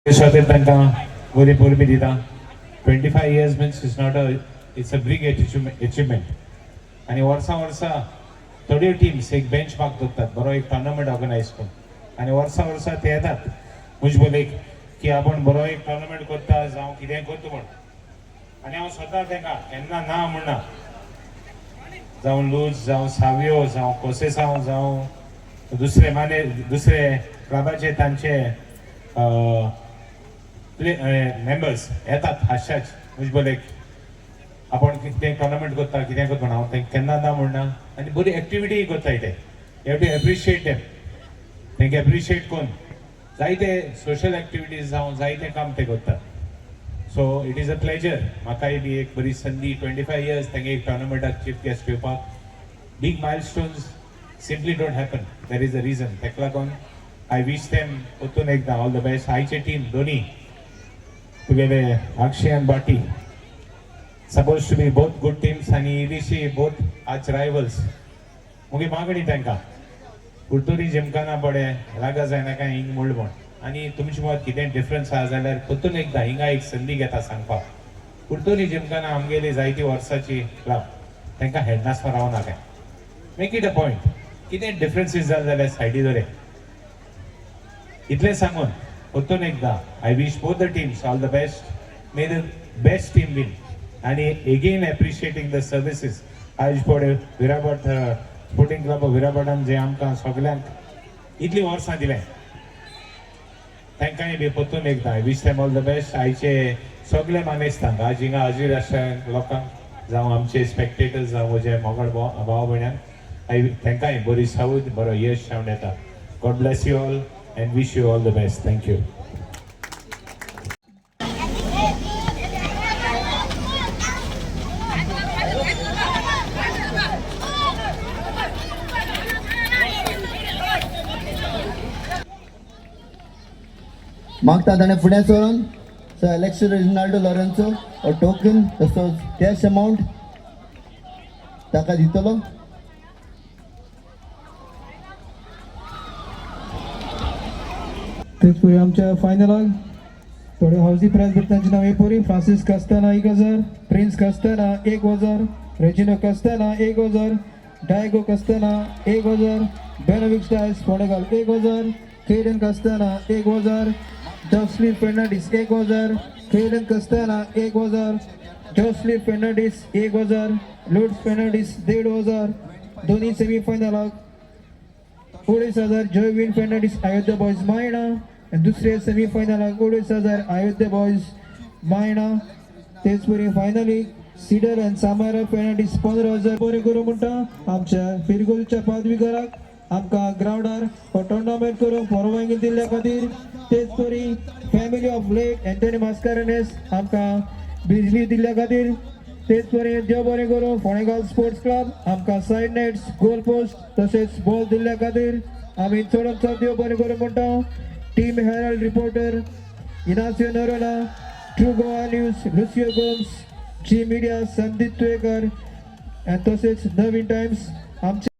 खातीर तांकां बरी परबी दिता. 25 years means it's not a, it's a big achievement. आनी वर्सां वर्सां थोड्यो टिम्स एक बेंच मार्क दवरतात, बरो एक टॉर्नामेंट ऑर्गनायज करून, आनी वर्सां वर्सां ते येतात मुजबोलेक की आपण बरो एक टॉर्नामेंट करता जावं कितेंय करता म्हण. आनी हांव स्वता तांकां केन्ना ना म्हणना, जावं लूज, जावं सावियो, जावं कोसेसांव, जावं दुसरे माने दुसरे क्लबाचे तांचे मेंबर्स येतात हांशाच मुजबोलेक, आपण कितें टॉर्नामेंट करता, कितें करता म्हण. हांव तांकां केन्ना ना म्हणना आनी बरी एक्टिविटी करताय ते. You have to appreciate them. तांकां एप्रिशिएट करून जायते सोशल एक्टिविटीज जावं जायते काम ते करतात. So it is a pleasure म्हाकाय बी एक बरी संदी 25 इयर्स तांगे एक टॉर्नामेंटाक चीफ गेस्ट घेवपाक. Big milestones simply don't happen, there is a reason. ताका लागून I wish them परतून एकदां ऑल the best. आयचे टीम दोनी तुगेले आक्षी आनी बाटी suppose to be both good teams आनी इल्लीशी बोथ आर्च रायवल्स. मुगे मागणी तांकां, कुर्तोरी जिमखाना पडे रागा जायना काय हिंग म्हणलें म्हण. आनी तुमचे मत कितें डिफरन्स आहा जाल्यार परतून एकदां हिंगा एक संदी घेता सांगपाक, कुर्तोरी जिमखाना आमगेली जायती वर्साची क्लब, तांकां हेडनासतना रावना काय. Make it a point, कितें डिफरन्सीस जाले जाल्यार सायडी दवरे. इतलें सांगून परतून एकदां I wish both the teams all the best. May the best team win. आनी एगेन एप्रिशिएटींग the services आयज पळय विराभाट स्पोर्टिंग क्लब विराभाटान जे आमकां सगल्यांक इतलीं वर्सां दिलें, तांकांय बी परतून एकदां I wish them all the best. आयचे सगळे मानेस्तांक, आज हिंगा हाजीर आसच्या लोकांक, जावं आमचे स्पेक्टेटर्स, जावं म्हजे मोगळ भाव भयणांक, I तांकांय बरी सावद, बरो यश मेळूं येता. God bless you all and wish you all the best. Thank you. मागता ताणें फुडें सरून सर एलेक्सी रेजिनाल्डो लॉरेन्सो हो टोकन तसोच कॅश अमावंट ताका दितलो. तेच परी आमच्या फायनलाक थोडे हावसी प्रायज भेटता. तांची नांव हे परी: फ्रांसीस कास्ताना 1000, प्रिन्स कास्ताना 1000, रेजिनो कास्ताना 1000, डायगो कास्ताना 1000, बेनोविक्स डायस फोंडेगाल 1000, केडन कास्ताना 1000, जॉस्लिन फेर्नांडीस 1000, केडन कास्ताना 1000, जॉस्लिन फेर्नांडीस 1000, लुड्स फेर्नांडीस 1500. दोन्ही सेमीफायनलाक 2500 जॉयविन फेर्नांडीस अयोध्या बॉयज मायणा आनी दुसरे सेमीफायनलाक 2500 अयोध्या बॉयज मायणा. तेच परी फायनली सिडर आनी सामारा फेर्नांडीस 15,000. बरें करूं म्हणटा आमच्या फिरगोलच्या पादवीकाराक, आमकां ग्रावंडार हो टुर्नामेंट करूंक परवानगी दिल्ल्या खातीर. तेच परी family of late Anthony Mascarenhas, आमकां बिजली दिल्ल्या खातीर. तेच परी देव बरें करूं फोंडेगाल स्पोर्ट्स क्लब, आमकां सायड नेट्स, गोल पोस्ट तशेंच बॉल दिल्ल्या खातीर. आमी चडोन चड देव बरें करूं म्हणटा team Herald reporter Inacio Noronha, true Goa news Lucio Gomes, जी मिडिया संदीप तुयेकर आनी तशेंच नवीन टायम्स आमचे.